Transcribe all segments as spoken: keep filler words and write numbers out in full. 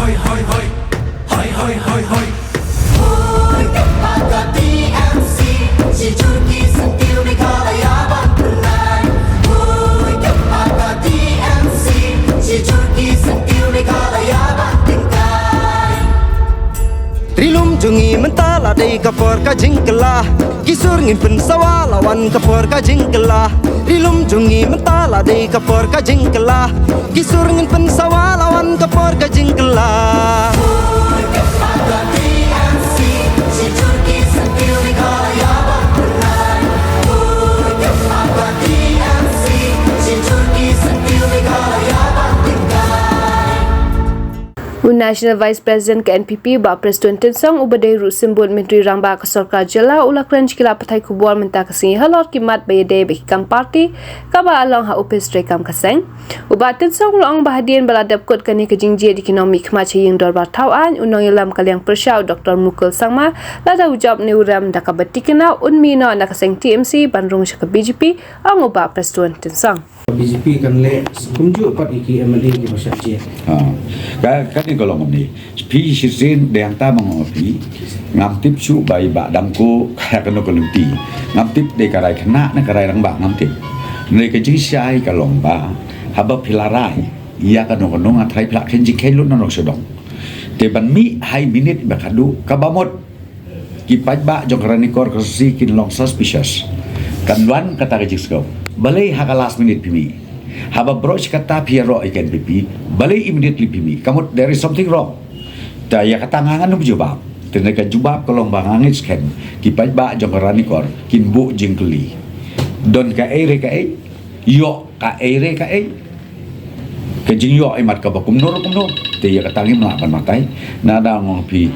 Hoi, hoi, hoi. Hoi, hoi, hoi, hoi. Hoi, ka pa ka T M C. Shi jur ki syntiew Meghalaya ban pynlait. Hoi, ka pa ka T M C. Shi jur ki syntiew Meghalaya ban pynlait. Ri lum jong ngi mynta la dei ka por ka jingkylla. Ki sur ngin pynsawa la wan ka por ka jingkylla. Ri lum jong ngi mynta la dei ka por ka jingkylla. Ki sur ngin pynsawa la wan ka por ka jingkylla. U National Vice President ka N P P, Bah Prestone Tynsong, uba dei ruh symbud Myntri Rangbah ka Sorkar Jylla, u la kren sha ki lad pathai khubor mynta ka sngi halor ki mat ba ïadei bad ki kam party kaba la long ha ophis treikam ka seng. U Bah Tynsong u la ong ba hadien ba la dep kut kane ka jingjied ïa ki nongmihkhmat sha ïing dorbar thaw aiñ, u nongïalam ka liang pyrshah u Doctor Mukul Sangma, lada u jop ne u rem da kaba thikna, un mih noh na ka seng T M C ban rung sha ka B J P, ong u Bah Prestone Tynsong. B J P kan leh kumjuh pat ïa ki M L A kiba shah jied. Ha. Ka, kane ka long kumne. Phi shisien dang ta ma nga ong phi. Ngam tip shuh ba i Bah Dangko ka kano ka lynti. Ngam tip dei ka rai khynnah ne ka rai rangbah, ngam tip. Hynrei ka jingshai ka long ba haba phi la rai ïa kano kano, nga tharai phi la kheiñ jingkheiñ lut na nong sha dong. Te ban mih ha i minit ba khadduh, kaba mut ki paidbah jong ka Ranikor Constituency kin long suspicious. Kan wan kata ka jingsngew. Balei ha ka last minute phi mih? Haba broach kata phi ïaroh ïa ka N P P, balei immediately phi mih? Ka mut there is something wrong. Te ïa kata nga ngan ym jubab. Te ne ka jubab ka long ba nga ngeit skhem ki paidbah jong ka Ranikor kin buh jingkylli. Don kaei re kaei, ïoh kaei re kaei. Ka jingïoh imat kaba kumno re kumno. Te ïa kata ngim lah ban batai. Nga da ong phi,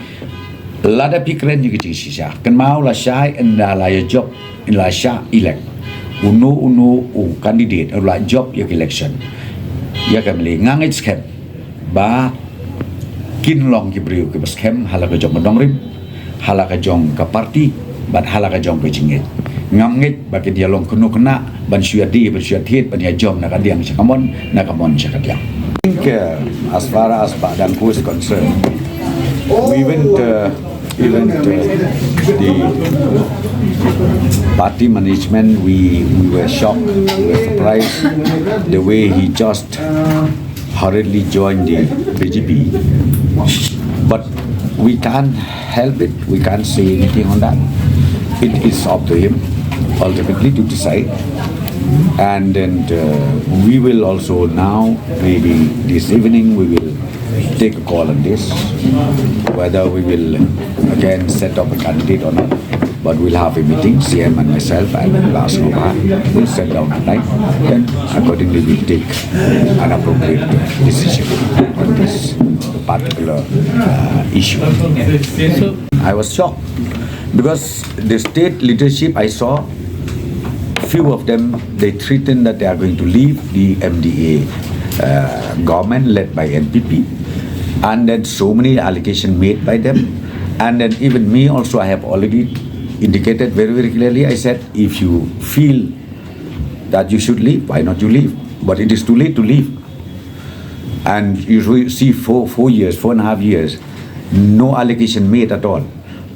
lada phi kren ïa ka jingshisha, kynmaw la shai ynda la ïa jop, ynda la shah elect, uno uno u candidate u la jop ïa ka election. Ïa ka mlei nga ngeit skhem ba kin long ki briew kiba skhem ha la ka jong ka nongrim, ha la ka jong ka party, bad ha la ka jong ka jingngeit. Ngam ngeit ba kin ïa long kano khynnah ban shu ïa die, ban shu ïa thied, ban ïa jom na ka diang sha ka mon, na ka mon sha ka diang. I think, uh, as far as Bah Dangko is concerned, we went, uh, even, uh, the party management, we, we were shocked, we were surprised the way he just hurriedly joined the B J P. But we can't help it. We can't say anything on that. It is up to him ultimately to decide. And then, uh, we will also now, maybe this evening, we will take a call on this, whether we will again set up a candidate or not. But we'll have a meeting, C M and myself and Bah Sangma will sit down tonight. Then accordingly we'll take an appropriate decision on this particular, uh, issue. So I was shocked because the state leadership, I saw few of them, they threatened that they are going to leave the M D A, uh, government led by N P P, and then so many allegations made by them, and then even me also, I have already indicated very, very clearly. I said, if you feel that you should leave, why not you leave? But it is too late to leave. And you re-, see, four, four years, four and a half years, no allegation made at all.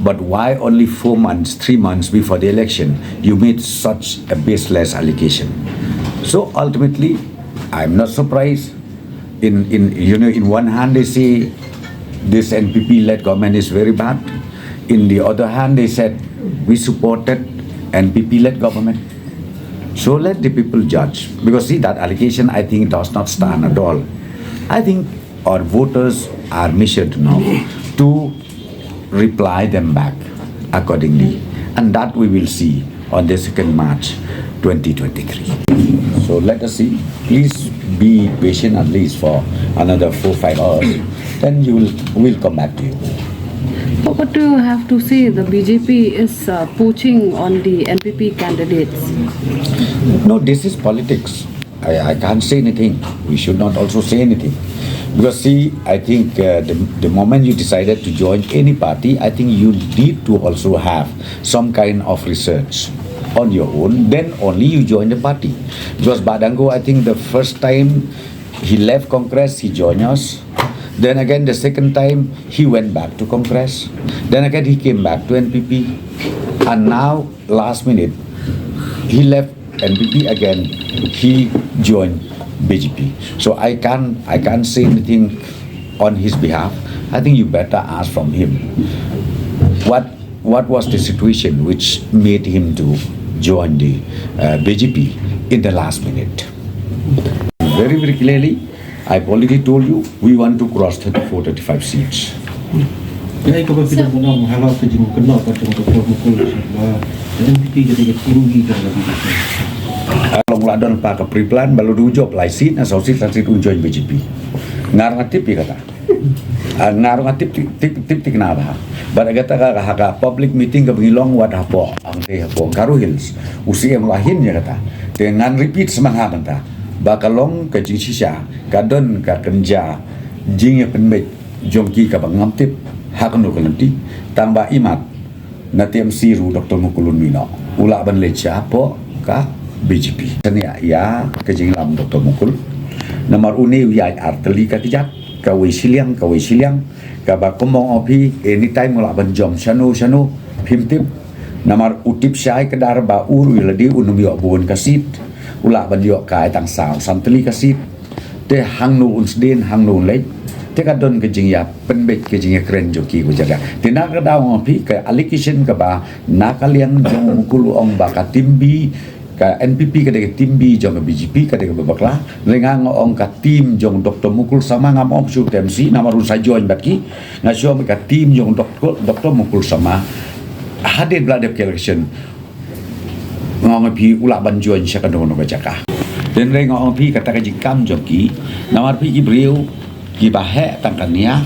But why only four months, three months before the election, you made such a baseless allegation? So ultimately, I'm not surprised. In, in, you know, in one hand they say this N P P-led government is very bad. In the other hand, they said we supported N P P-led government. So let the people judge, because see, that allegation, I think, does not stand at all. I think our voters are measured now to reply them back accordingly, and that we will see on the second March twenty twenty-three. So let us see. Please be patient at least for another four, five hours. Then you will, we'll come back to you. But what do you have to say? The B J P is, uh, poaching on the N P P candidates. No, this is politics. I, I can't say anything. We should not also say anything. Because see, I think, uh, the, the moment you decided to join any party, I think you need to also have some kind of research on your own. Then only you join the party. Because Bah Dangko, I think the first time he left Congress, he joined us. Then again, the second time, he went back to Congress. Then again, he came back to N P P. And now, last minute, he left N P P again. He joined B J P. So I can't, I can't say anything on his behalf. I think you better ask from him. What, what was the situation which made him to join the uh, B J P in the last minute? Very, very clearly, I've already told you, we want to cross thirty-four, thirty-five seats. Ïa, kaba phi da ban ong halor ka jingkynnoh ka jong Doctor Mukul ba N P P ka dei ka team B jong ka B J P. Long la don pa ka pre-plan ba la u jop lai seat, na saw seat, san seat un join B J P. Nga ruh nga tip ïa kata. Ah, nga ruh nga tip, tip, tip, tip, tip na ba. Bad kata ka, ka, ka public meeting kaba ngi long wat hapoh, ang te hapoh Garo Hills. U C M la hin ïa kata. Te ngan repeat sa man ha mynta. Ba ka long ka jingshisha, ka don ka kynja jingïapynbeit jong ki kaba ngam tip ha kano ka lynti, tang ba imat na T M C ruh Doctor Mukul un mih noh, u lah ban leit shapoh ka B J P. Sa ïa, ïa ka jinglam Doctor Mukul. Namar une u ïaid ar tylli ka kjat, kawei shiliang, kawei shiliang, kaba kumba ong phi, anytime u lah ban jump shano shano, phim tip. Namar u tip shai kdar ba u ruh ïa lade un ym ïoh bun ka seat, u lah ban ïoh kai tang saw san tylli ka seat. Te hangno un sdien, hangno un leit. Te ka don ka jingïapynbeit, ka jingïakren jong ki ba jaka. Te na ka daw nga ong phi, ka allegation kaba na ka liang jong u Mukul u ong ba ka team B, ka N P P ka dei ka team B jong ka B J P, ka dei kaba bakla. Hynrei nga ong ka team jong Doctor Mukul Sangma, ngam ong shu T M C, namar un sa join bad ki. Nga shu ong ka team jong Doctor, Doctor Mukul Sangma hadien ba la dep ka election. Nga ong phi u lah ban join sha kano kano ka jaka. Hynrei nga ong phi kata ka jingkam jong ki, namar phi ki briew kiba heh tang ka nia,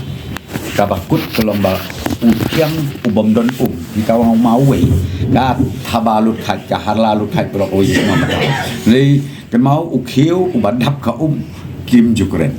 kaba kut ka long ba u thiang u bym don um, phi ta ong ma uwei, ka thaba lut khat, ka harla lut khat, pyrok uwei ma mata. Hynrei kynmaw u khiew uba dap ka um kim ju kren.